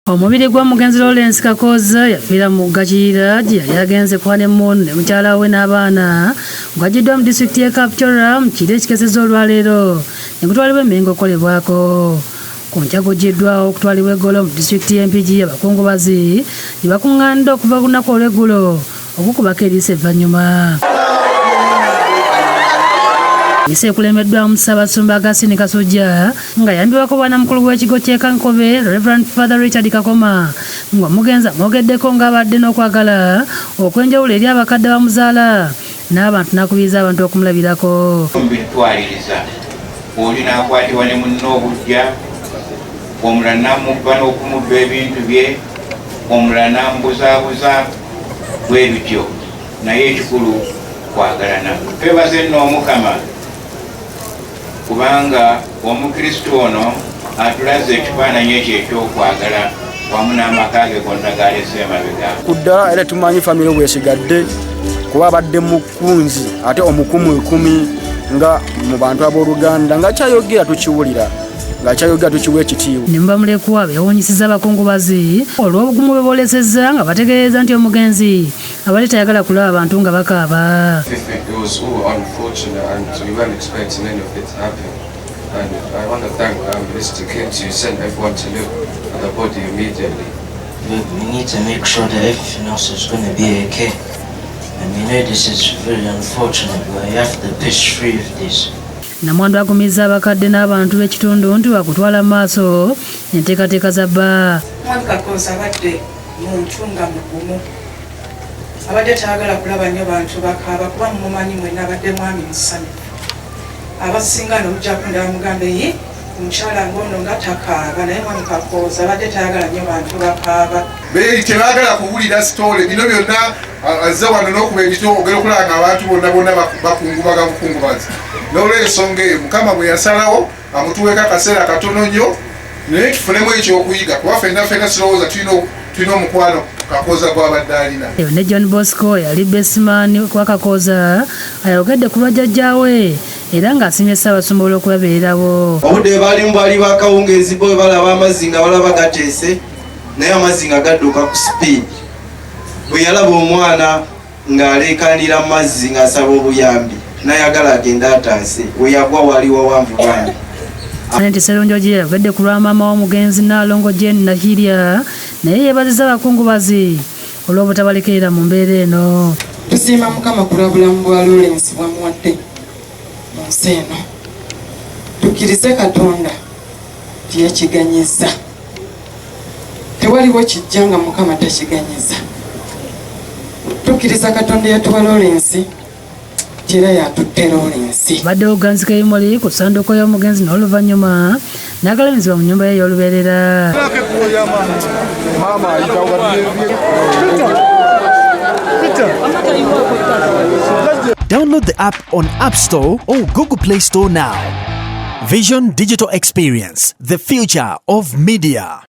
Omubiri gw'omugenzi Lawrence Kakooza yafiira mu Kiyira gye yali agenze ku honeymoon ne mukyala we n'abaana gwaggiddwa mu disitulikiti y'e Kapchorwa mu kiro ekikeesezza olwaleero ne gutwalibwa e Mengo okukolebwako. Ku nkya guggyiddwa okutwalibwa e Golo mu disitulikiti y'e Mpigi abakungubazi gye bakuŋŋaanidde okuva ku lunaku olw'eggulo okukubako eriiso evvannyuma. Mmisa ekulembeddwamu Ssaabasumba Augustine Kasujja ng'ayambibwako bwanamukulu w'ekigo ky'e Kankobe Rev Father Richard Kakoma ng'omugenzi amwogeddeko ng'abadde n'okwagala okw'enjawulo eri abakadde abamuzaala n'abantu n'akubiriza abantu okumulabirako. Mbitwaliriza oli n'akwatibwa ne munne obujja, omulala n'amubba n'okumubba ebintu bye, omulala n'amubuzaabuza bwe bityo, naye ekikulu kwagalana. Twebaze nno Omukama kubanga Omukristo ono atulaze ekifaananyi ekyo ekyokwagala wamu n'amaka ge gonna galese emabega. Ku ddala era tumanyi famire bwesigadde kuba abadde mukunzi ate omukumuikumi nga mu bantu abooluganda nga kyayogera tukiwulira nga kyayogera tukiwa ekitiibwa. Ne bamulekwa beewuunyisizza abakungubazi olw'obugumu bwe boolesezza nga bategeeza nti omugenzi abadde tayagala kulaba abantu nga bakaaba. It was all unfortunate and we weren't expecting any of it to happen. And I want to thank Mr. Kintu who sent everyone to look at the body immediately. We need to make sure that everything else is going to be okay. And we know this is very unfortunate, but you have to push through with this. Namwandu agumizza abakadde n'abantu b'ekitundu nti bakutwala mu maaso enteekateeka za bba. Mwami Kakooza abadde muntu nga mugumu, abadde tayagala kulaba nnyo bantu bakaaba kuba mumumanyi mwenna abadde mwami musanyufu. Abasinga nolujjako ndaba mugambe ye omukyala ng'ono nga takaaba, naye mwami Kakooza abadde tayagala nnyo bantu bakaaba. Tebaagala kuwulira story bino byonna azze wano n'okuba ebito ogenda okulaba nga abantu bonna bonna bakungubaga bukungubazi. N'olwensonga eyo Mukama bwe yasalawo amutuweeko akaseera katono nnyo naye tufunemu ekyokuyiga kuba ffenna ffenna sirowooza tulina omukwano Kakooza gw'abadde alina. Ne John Bosco yali best man wa Kakooza ayogedde ku lwa jjajjaawe era ng'asiimye Ssaabasumba olw'okubabeererawo. Obudde bwe baalimu bwali bwakawungeezi, bo bwe balaba amazzi nga balaba gateese naye amazzi nga gadduka ku speed. Bwe yalaba omwana ng'aleekaanira mu mazzi ng'asaba obuyambi n'ayagala agende ataase, we yagwa wali wawanvu bambi. Annet Sserunjogi ayogedde ku lwa maama w'omugenzi Nnaalongo Jane Nakirya naye yeebazizza abakungubazi olw'obutabalekerera mu mbeera eno. Tusiima Mukama ku lwa bulamu bwa Lawrence bwamuwadde mu nsi eno. Tukkirize Katonda tiyakiganyiza, tewaliwo kijja nga Mukama takiganyiza. Tukkiriza Katonda eyatuwa Lawrence era yatutte Lawrence. Baddewo okuganzika ebimuli ku ssanduuko y'omugenzi n'oluvannyuma n'agalamizibwa mu nnyumba ye ey'olubeerera. Download the app on App Store or Google Play Store now. Vision Digital Experience, the future of media.